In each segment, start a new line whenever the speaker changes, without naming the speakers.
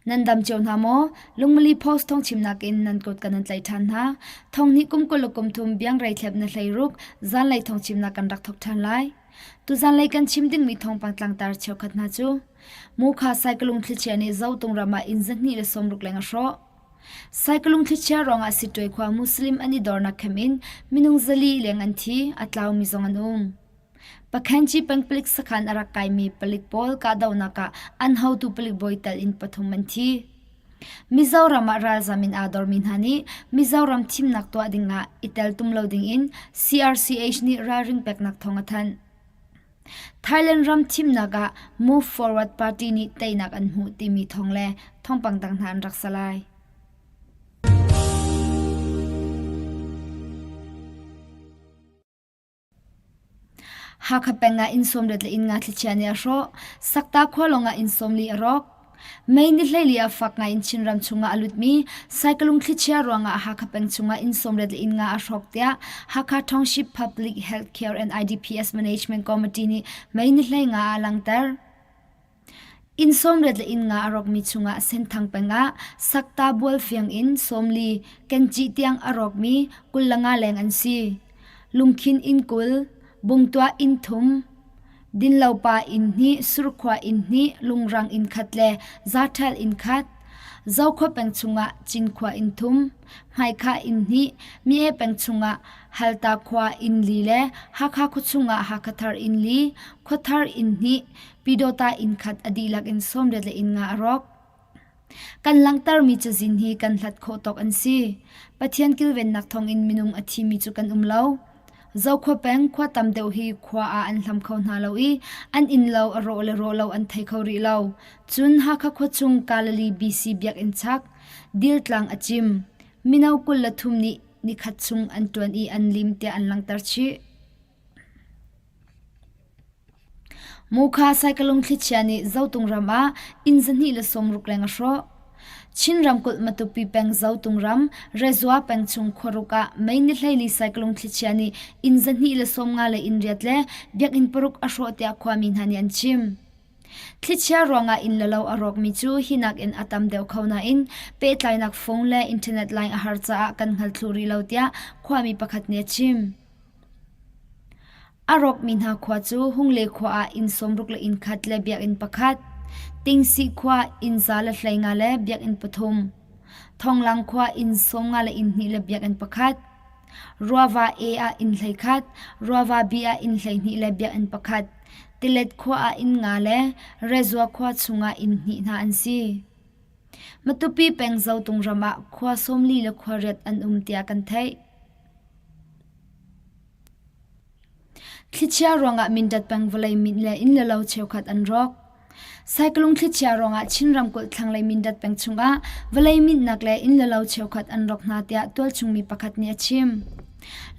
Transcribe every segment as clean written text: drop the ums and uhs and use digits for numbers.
Nan dam cio hna maw? Lungmali Post thawngchimnak in nan kut kan in tlaih ṭhan hna. Thonghnih kum 20 le kum thum biangrei thlep na hlei ruk zanlei thawngchimnak kan rak thawk ṭhan lai. Tuzanlei kan chim dingmi thawngpang tlangtar cheukhat hna cu Mukha saikalung thlichia nih Zotung ram ah inn 260 leng a hrawh. Saikalung thlichia ruangah Sittwe khua Muslim an i dornak khem in minung 400 leng an thi, a tlaumi zong an um. Pakhenci peng palik sakhan a rak kaimi palik pawl kahdohnak ah an hotu palik bawi tal in pathum an thi. Mizoram ah ralzam in aa dormi hna nih Mizoram thimnak tuah ding ah i teltum lo ding in CRCH nih ralring peknak thawng a thanh. Thailand ram thimnak ah Move Forward Party nih teinak an hmuh timi thawng le thawngpang dang hna an rak sa lai. Hakha peng ah inn sawmriat le inn nga thlichia nih a hrawh. Sakta khua lawngah inn 40 a rawk. May ni 14 ah fak ngai in Chinram chungah a lutmi Saikalung thlichia ruangah Hakha peng chungah inn 80 le inn nga a hrawk tiah Hakha Township Public Health Care and IDPS Management Committee nih May ni 15 ah a langhter. Inn 80 le inn nga a rawkmi chungah Senthang peng ah Sakta Bualfiang in 40, Kencih tiang a rawkmi 25 leng an si. Lungkhin inn 20, Bungtuah inn thum, Dinlopa inn hnih, Surkhua inn hnih, Lungrang inn khat le Zaṭhal inn khat. Zokhua peng chungah Cinkhua inn thum, Hmaikhah inn hnih, Mie peng chungah Halta khua inn li le Hakha khuachung ah Hakha Thar inn li, Khuathar inn hnih, Pyidawta inn khat a dihlak in 80 le inn nga a rawk. Kan langhtermi cazin hi kan hlat khawh tawk an si. Pathian kilvennak thawngin minung a thimi cu kan um lo. Zokhua peng khua tam deuh hi khua ah an hlam kho hna lo i an inn lo a rawh le rawh lo an thei kho rih lo. Cun Hakha khuachung Galilee BC biakinn chak, Diltlang a cim. Mino 23 nih nikhat chung an ṭuan i an lim tiah an langhter chih. Mukha saikalung thlichia nih Zotung ram ah inn 260 leng a hrawh. Chin ramkulh Matupi peng Zotung ram Rezua peng chung khuaruk ah May ni 14 saikalung thlichia nih inn 250 le inn riat le biakinn paruk a hrawh tiah khuami hna nih an chim. Thlichia ruangah inn le lo a rawkmi cu hi nakin a tam deuh kho nain pehtlainak phone le internet line a har caah kan hngal thlu rih lo tiah khuami pakhat nih a chim. A rawkmi hna khua cu Hungle khua ah inn 60 le inn khat le biakinn pakhat, Tingsih khua inn 115 le biakinn pathum, Thonglang khua inn 50 le inn hnih le biakinn pakhat, Ruava A ah inn 11, Ruava B ah inn 12 le biakinn pakhat, Tilet khua ah inn nga le Rezua khua chungah inn hnih hna an si. Matupi peng Zotung ram ah khua 40 le khua riat an um tiah kan theih. Thlichia ruangah Mindat peng vawlei minh le inn le lo cheukhat an rawk. Saikalung thlichia ruangah Chin ramkulh thlanglei Mindat peng chungah vawlei minhnak le inn le lo cheukhat an rawk hna tiah tualchung mi pakhat nih a chim.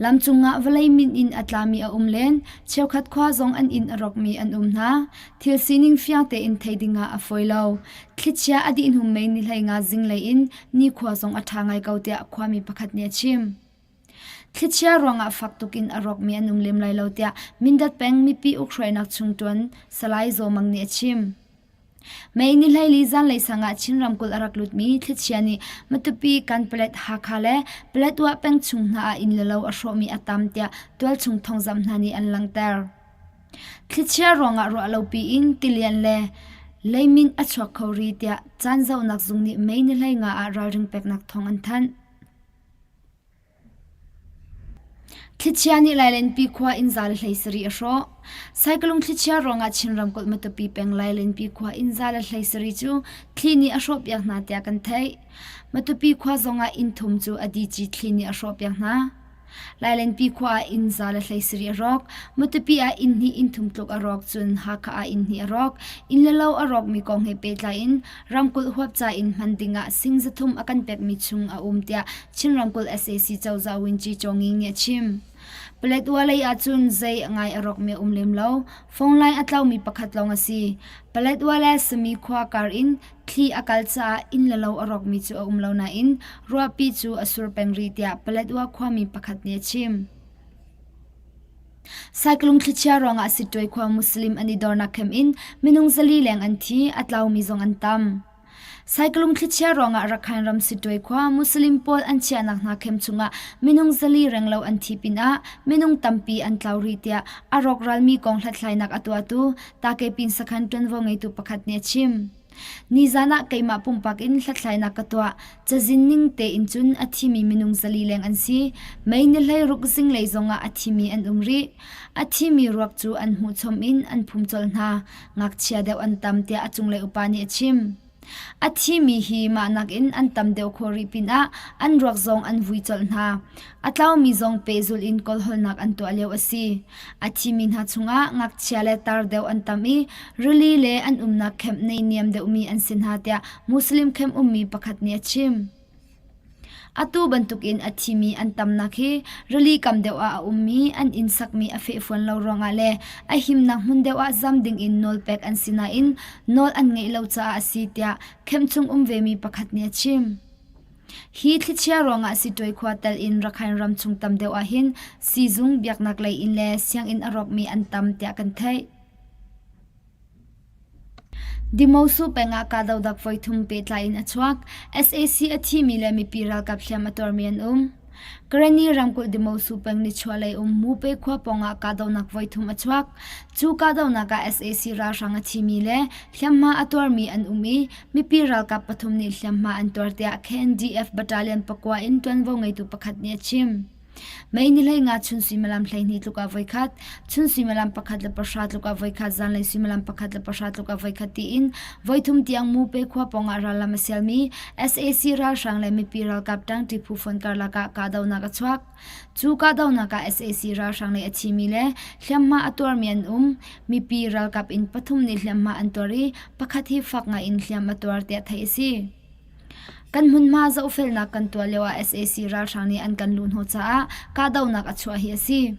Lam cungah vawlei minh in a tlami a um len, cheukhat khua zong an inn a rawkmi an um hna. Thil sining fiang tein thei dingah a fawi lo. Thlichia a dih hnu mei ni 15 zinglei in nikhua zong a ṭha ngai ko tiah khuami pakhat nih a chim. Thlichia ruangah fak tuk in a rawkmi an um lem lai lo tiah Mindat peng mipi ukhruainak chungṭuan Salai Zaw Mang nih a chim. May ni 14 zanlei sang ah Chin ramkulh a rak lutmi thlichia nih Matupi, Kanpalet, Hakha le Paletwa peng chung hna ah inn le lo a hrawhmi a tam tiah tualchung thawngzamh hna nih an langhter. Thlichia ruangah ruahlopi in tilian le leimin a chuak kho rih tiah caan zohnak zung nih May ni 15 ah ralring peknak thawng an thanh. Thlichia nih Lailenpi khua inn 117 a hrawh. Saikalung thlichia ruangah Chin ramkulh Matupi peng Lailenpi khua inn 117 cu thli nih a hrawhpiak hna tiah kan theih. Matupi khua zongah inn thum cu a dici thli nih a hrawhpiak hna. Lailenpi khua ah inn 117 a rawk. Matupi ah inn hnih inn thum tluk a rawk cun Hakha ah inn hnih a rawk. Inn le lo a rawkmi kong he pehtlai in ramkulh huap ca in hman dingah sing 300 a kan pekmi chung a um tiah Chin ramkulh sac cozah Winci Cawnging nih a chim. Paletwa lei ahcun zei ngai a rawkmi a um lem lo. Phone line a tlaumi pakhat lawng a si. Paletwa le Sami khua kar in thli a kal caah inn le lo a rawkmi cu a um lo nain ruahpi cu a sur peng rih tiah Paletwa khuami pakhat nih a chim. Saiklung thlichia ruangah Sittwe khua Muslim an i dornak khem in minung 400 leng an thi, a tlaumi zong an tam. Saikalung thlichia ruangah Rakhine ram Sittwe khua Muslim pawl an chiahnak hna khem chungah minung 400 renglo an thi pinah minung tampi an tlau rih tiah a rawkralmi kong hlathlainak a tuahtu Takepin sakhan ṭuanvo ngeitu pakhat nih a chim. Nizan ah keimah pumpak in hlathlainak ka tuah. Cazin ning tein cun a thimi minung 400 leng an si. Mei ni 16 zinglei zongah a thimi an um rih. A thimi ruak cu an hmuh chom in an phum colh hna. Ngakchia deuh an tam tiah a cunglei upa nih a chim. A thimi hi mah nakin an tam deuh khawh rih pinah an ruak zong an vui colh hna. A tlaumi zong pehzulh in kawlhawlnak an tuah lio a si. A thimi hna chungah ngakchia le tar deuh an tam i rili le an umnak camp neihniam deuhmi an si hna tiah Muslim camp ummi pakhat nih a chim. Atu bantukin a thimi an tamnak hi rili kam deuh ah a ummi an inn sakmi a fehfuan lo ruangah le a himnak hmun deuh ah zam dingin nawlpek an si nain nawl an ngeih lo caah a si tiah camp chung um vemi pakhat nih a chim. Hi thlichia ruangah Sittwe khua tel in Rakhine ram chung tam deuh ah hin siizung, biaknak lei inn le sianginn a rawkmi an tam tiah kan theih. Dimosu peng ah kahdohnak voithum pehtlai in a chuak. Sac a thimi le mipi ralkap hliam a tuarmi an um. Karenni ramkulh Dimosu peng nichuahlei um Mupe khua pawngah kahdohnak voithum a chuak. Cu kahdohnak ah sac ralhrang a thimi le hliamhma a tuarmi an um i mipi ralkap pathum nih hliamhma an tuar tiah KNDF Battalion pakua in ṭuanvo ngeitu pakhat nih a chim. Mei ni 15 chun suimilam 12 tluk ah voikhat, chun suimilam 1 le 10 tluk ah voikhat, zanlei suimilam 1 le 10 tluk ah voikhat tiin voithum tiang Mupe khua pawngah rallam a sialmi sac ralhrang le mipi ralkap ṭangṭi phu fonh karlak ah kahdohnak a chuak. Cu kahdohnak ah sac ralhrang lei a thimi le hliamhma a tuarmi an um. Mipi ralkap in pathum nih hliamhma an tuar i pakhat hi fak ngai in hliam a tuar tiah theih a si. Kan hmunhma zohfelnak kan tuah lioah sac ralhrang nih an kan luhhnawh caah kahdohnak a chuah hi a si.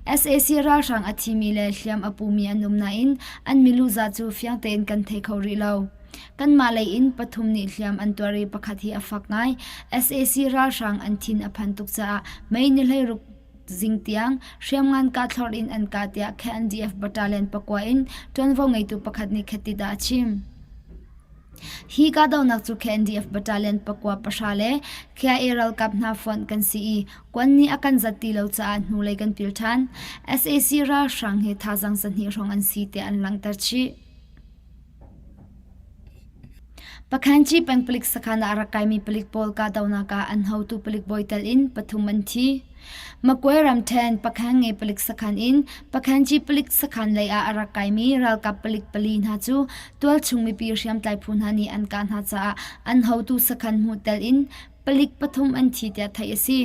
Sac ralhrang a thimi le hliam a pumi an um nain an milu zat cu fiang tein kan thei kho rih lo. Kanmah lei in pathum nih hliam an tuar i pakhat hi a fak ngai. Sac ralhrang an thin a phan tuk caah May ni 16 zing tiang hriamngan kahthlorh in an kah tiah KNDF Battalion pakua in ṭuanvo ngeitu pakhat nih Khatit ah a chim. Hi kahdohnak cu KNDF Battalion pakua pahra le KIA ralkap hna fonh kan si i kuan nih a kan zat ti lo caah hnulei kan pil ṭhan. Sac ralhrang hi thazaang 200 hrawng an si tiah an langhter chih. Pakhanci peng palik sakhan ah a rak kaimi palik pawl kahdohnak ah an hotu palik bawi tel in pathum an thi. Makwe ramṭhen Pakhange palik sakhan in Pakhanci palik sakhan lei ah a rak kaimi ralkap palik pali hna cu tualchung mipi hriamtlai phu hna nih an kah hna caah an hotu sakhan hmuh tel in palik pathum an thi tiah theih a si.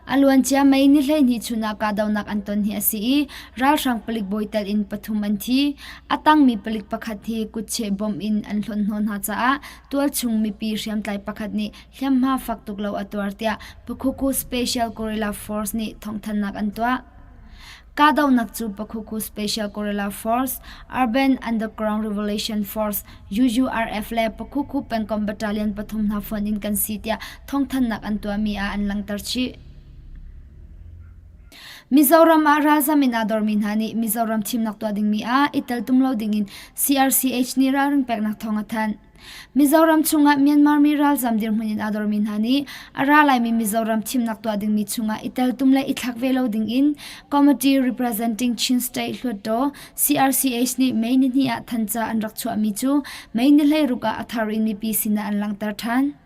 A luancia May ni 12 chun ah kahdohnak an ton hi a si i ralhrang palik bawi tel in pathum an thi. A tangmi palik pakhat hi kutcheh bomb in an hlonh hnawh hna caah tualchung mipi hriamtlai pakhat nih hliamhma fak tuk lo a tuar tiah Pakhuku Special Guerrilla Force nih thawngthanhnak an tuah. Kahdohnak cu Pakhuku Special Guerrilla Force, Urban Underground Revolution Force, UURF le Pakhuku pengkomh battalion pathum hna fonh in kan si tiah thawngthanhnak an tuahmi ah an langhter chih. Mizoram ah ralzam in aa dormi hna nih Mizoram thimnak tuah dingmi ah i teltum lo dingin CRCH nih ralring peknak thawng a thanh. Mizoram chungah Myanmar mi ralzam dirhmun in aa dormi hna nih a ra laimi Mizoram thimnak tuah dingmi chungah i teltum le i thlak ve lo dingin Committee Representing Chin State Hluttaw CRCH nih May nihnih ah thanca an rak chuahmi cu May ni 16 ah a thar in mipi sinah an langhter ṭhan.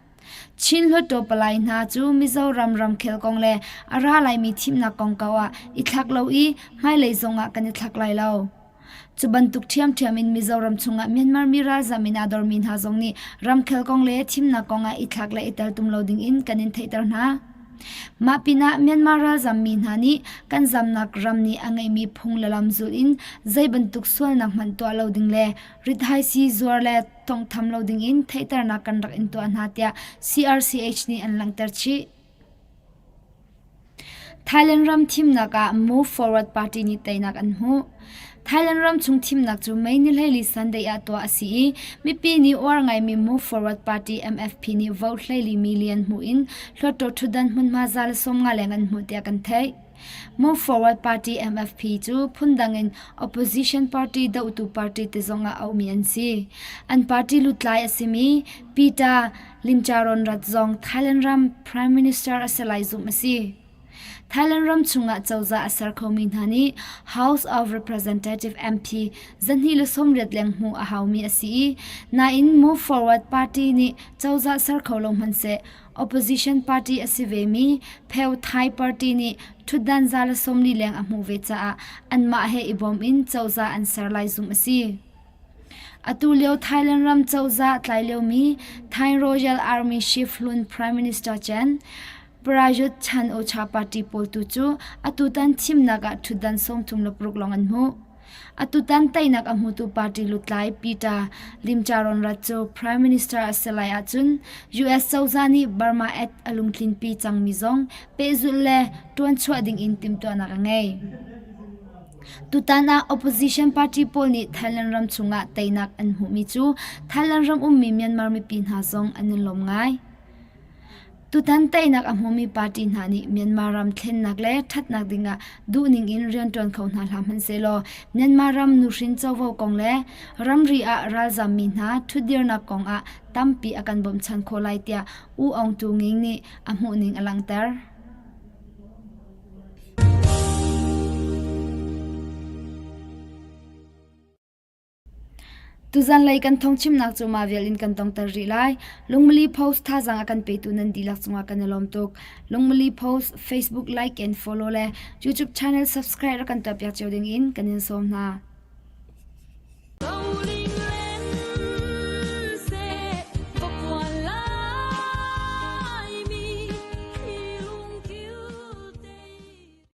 Chin Hluttaw palai hna cu Mizoram ramkhel kong le a ra laimi thimnak kongkau ah i thlak lo i hmailei zongah kan i thlak lai lo. Cu bantuk ṭhiamṭhiam in Mizoram chungah Myanmar mi ralzam in aa dormi hna zong nih ramkhel kong le thimnak kong ah i thlak le i teltum lo dingin kan in theihter hna. Mah pinah Myanmar ralzam mi hna nih kan zamnak ram nih a ngeihmi phung le lam zulh in zei bantuk sualnak hmanh tuah lo ding le rithaisii zuar le tawnghtham lo dingin theihternak kan rak in tuah hna tiah CRCH nih an langhter chih. Thailand ram thimnak ah Move Forward Party nih teinak an hmuh. Thailand ram chung thimnak cu May ni 14 Sunday ah tuah a si i mipi nih uar ngaimi Move Forward Party MFP nih vote 14 million hmuh in Hluttaw ṭhutdan hmunhma 150 leng an hmuh tiah kan theih. Move Forward Party MFP cu phundang in opposition party dohtu party ti zong ah auhmi an si. An party lutlai a simi Peter Limjaroenrat zong Thailand ram Prime Minister a si lai zumh a si. Thailand ram chungah cozah a ser khomi hna nih House of Representative MP 280 leng hmuh a haumi a si i nain Move Forward Party nih cozah ser kho lo hmanhseh opposition party a si vemi Pheu Thai Party nih ṭhutdan 140 leng a hmuh ve caah anmah he i bawm in cozah an ser lai zumh a si. Atu lio Thailand ram cozah tlai liomi Thai Royal Army Chief hlun Prime Minister Chen Prayut Chan-o-cha party pawl tu cu atutan thimnak ah ṭhutdan 36 lawng an hmuh. Atutan teinak a hmutu party lutlai Peter Limjaroenrat cu Prime Minister a si lai ahcun US cozah nih Burma Act a lungtlinpi cangmi zong pehzulh le ṭuanchuah dingin timhtuahnak a ngei. Tutan ah opposition party pawl nih Thailand ram chungah teinak an hmuhmi cu Thailand ram ummi Myanmar mipi hna zong an i lawm ngai. Tutan teinak a hmumi party hna nih Myanmar ram thlennak le ṭhatnak dingah duhning in rianṭuan kho hna hlah hmanhsehlaw Myanmar ram nuhrin covo kong le ramri ah ralzammi hna ṭhutdirnak kong ah tampi a kan bawmchan khawh lai tiah U Aung Tu Nging nih a hmuhning a langhter. Tuzanlei kan thawngchimnak cu mah vial in kan tongter rih lai. Lungmali Post thazaang a kan petu nan dihlak cungah kan i lawm tuk. Lungmali Post Facebook like and follow le YouTube channel subscribe rak kan tuahpiak cio ding in kan in sawm hna.